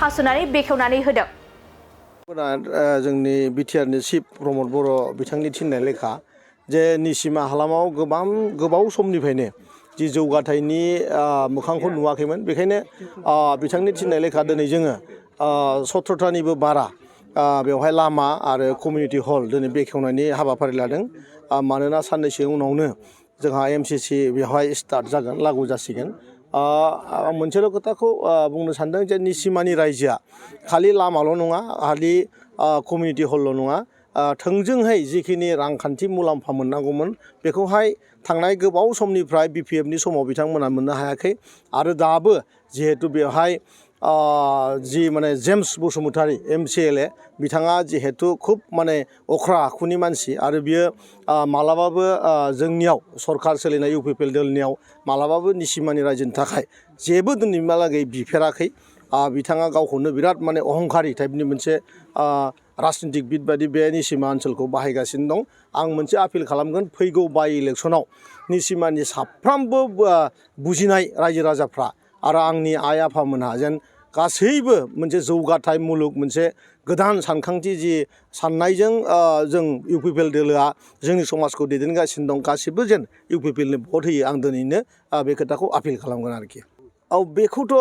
हासुनानै बेखेवनानै होदों। जोंनि बिटिआरनि चिफ प्रमद बर' बिथांनि थिननाय लेखा जे निसिमा हालामाव गोबाव समनिफ्रायनो जि जौगाथायनि मोखांखौ नुवाखैमोन बेखायनो बिथांनि थिननाय लेखा दिनै जोङो 17थानिबो बारा बेवहाय लामा आरो कमिउनिटि हल दिनै बेखेवनायनि हाबाफारि लादों मानोना साननैसो उनावनो जोंहा MCC बेवहाय स्टार्ट जागोन लागु जासिगोन। आं मोनसेल' खोथाखौ बुंनो सानदों जे निसिमानि रायजोआ खालि लामाल' नङा खालि कमिउनिटि हलल' नङा थोंजोंहाय जिखिनि रांखान्थि मुलाम्फा मोननांगौमोन बेखौहाय थांनाय गोबाव समनिफ्राय BPFनि समाव बिथांमोना मोननो हायाखै आरो दाबो जिहेतु बेवहाय जि माने जेम्स बसुमतारी MCLA बिथाङा जिहेतु खुब माने अख्रा आखुनि मानसि आरो बियो मालाबाबो जोंनियाव सरकार सोलिनाय UPPL दोलनियाव मालाबाबो निसिमानि रायजोनि थाखाय जेबो दिनैहालागै बिफेराखै। बिथाङा गावखौनो बिराद माने अहंकारि टाइपनि मोनसे राजनितिकबिद बायदि बे निसिमा ओनसोलखौ बाहायगासिनो दं। आं मोनसे आपिल खालामगोन फैगौ बाइ इलेक्सनाव निसिमानि साफ्रोमबो बुजिनाय रायजो राजाफ्रा आरो आंनि आइ आफामोनहा जेन गासैबो मोनसे जौगाथाय मुलुग मोनसे गोदान सानखांथि जि साननायजों जों UPPL दोलोआ जोंनि समाजखौ दैदेनगासिनो दं गासिबो जेन UPPLनो भट होयो आं दिनैनो बे खोथाखौ आपिल खालामगोन आरोखि। बेखौथ'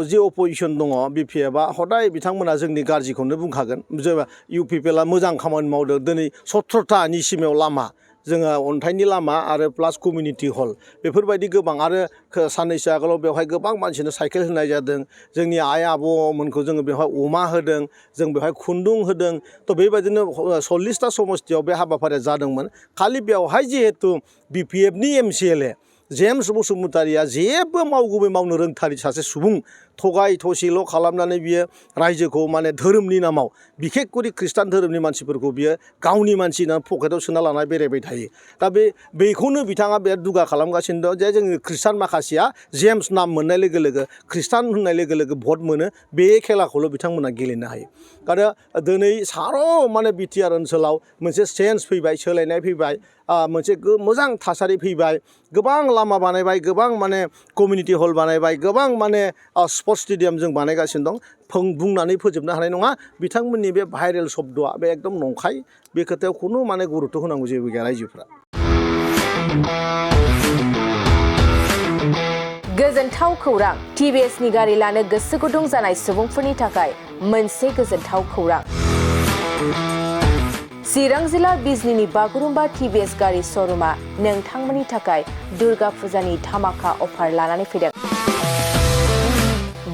जि अपोजिसन दङ BPFआ हदाय बिथांमोना जोंनि गाज्रिखौनो बुंखागोन जे UPPLआ मोजां खामानि मावदों दिनै 17था निसिमायाव लामा जोङो अन्थाइनि लामा आरो प्लास कमिउनिटि हल बेफोरबायदि गोबां आरो साननैसो आगोलाव बेवहाय गोबां मानसिनो साइकेल होनाय जादों जोंनि आइ आब'मोनखौ जोङो बेवहाय अमा होदों जों बेवहाय खुन्दुं होदों थ' बेबायदिनो 40टा समस्तियाव बे हाबाफारिया जादोंमोन खालि बेवहाय जिहेतु BPFनि MCLA जेम्स बसुमतारीया जेबो मावगुबै मावनो रोंथारि सासे सुबुं थगाय थसिल' खालामनानै बियो रायजोखौ माने धोरोमनि नामाव बिखेखकरि खृष्टान धोरोमनि मानसिफोरखौ बियो गावनि मानसि होनना पकेटाव सोना लाना बेरायबाय थायो। दा बेखौनो बिथाङा बे दुगा खालामगासिनो दं जे जोंनि खृष्टान माखासेया जेम्स नाम मोननाय लोगो लोगो खृष्टान होननाय लोगो लोगो भट मोनो बे खेलाखौल' बिथांमोना गेलेनो हायो। आरो दिनै सार' माने BTR ओनसोलाव मोनसे चेन्ज फैबाय सोलायनाय फैबाय मोनसे मोजां थासारि फैबाय गोबां लामा बानायबाय गोबां माने कमिउनिटि हल बानायबाय गोबां माने स्पर्ट्स स्टेडियाम जों बानायगासिनो दं बुंनानै फोजोबनो हानाय नङा बिथांमोननि बे भाइरेल शब्दआ बे एकदम नंखाय बे खोथायाव खुनु माने गुरुत्व होनांगौ जेबो गैया रायजोफ्रा। गोजोनथाव खौरां TVSनि गारि लानो गोसो गुदुं जानाय सुबुंफोरनि थाखाय मोनसे गोजोनथाव खौरां। चिरां जिल्ला बिजनीनि बागुरुम्बा TVS गारि श'रुमा नोंथांमोननि थाखाय दुर्गा फुजानि धामाका अफार लानानै फैदों।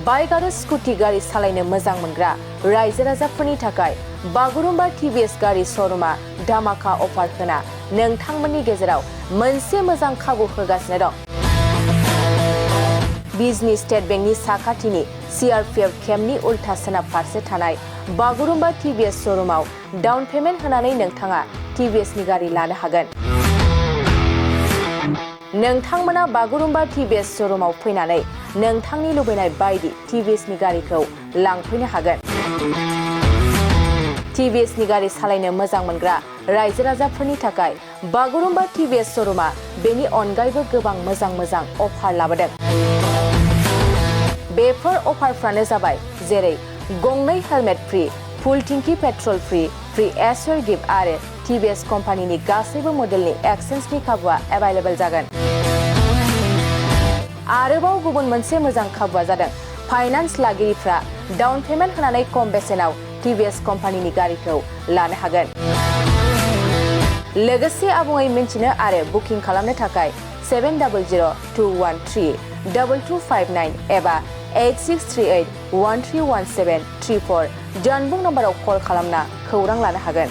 बाइक आरो स्कुटि गारि सालायनो मोजां मोनग्रा रायजो राजाफोरनि थाखाय बागुरुम्बा TVS गारि श'रुमा धामाका अफार होना नोंथांमोननि गेजेराव मोनसे मोजां खाबु होगासिनो दं। बिजनी स्टेट बेंकनि साखाथिनि CRPF केम्पनि उल्था सोनाब फारसे थानाय बागुरुम्बा TVS श'रुमाव डाउन पेमेन्ट होनानै नोंथाङा TVSनि गारि लानो हागोन। नोंथांमोना बागुरुम्बा TVS श'रुमाव फैनानै नोंथांनि लुबैनाय बायदि TVSनि गारिखौ लांफैनो हागोन। TVSनि गारि सालायनो मोजां मोनग्रा रायजो राजाफोरनि थाखाय बागुरुम्बा TVS श'रुमा बेनि अनगायैबो गोबां मोजां अफार लाबोदों। बेफोर अफारफ्रानो जाबाय जेरै गंनै हेलमेट फ्रि फुल टिंकि पेट्रल फ्रि एसुर गिफ्ट आरो TVS कम्पानिनि गासैबो मडेलनि एक्सचेन्जनि खाबुआ एभेलेबल जागोन। आरोबाव गुबुन मोनसे मोजां खाबुआ जादों फाइनान्स लागिरिफ्रा डाउन पेमेन्ट होनानै खम बेसेनाव TVS कम्पानिनि गारिखौ लानो हागोन। लोगोसे आबुङै मिन्थिनो आरो बुकिं खालामनो थाखाय 7002132259 एबा 8638131734 जानबुं नम्बराव कल खालामना खौरां लानो हागोन।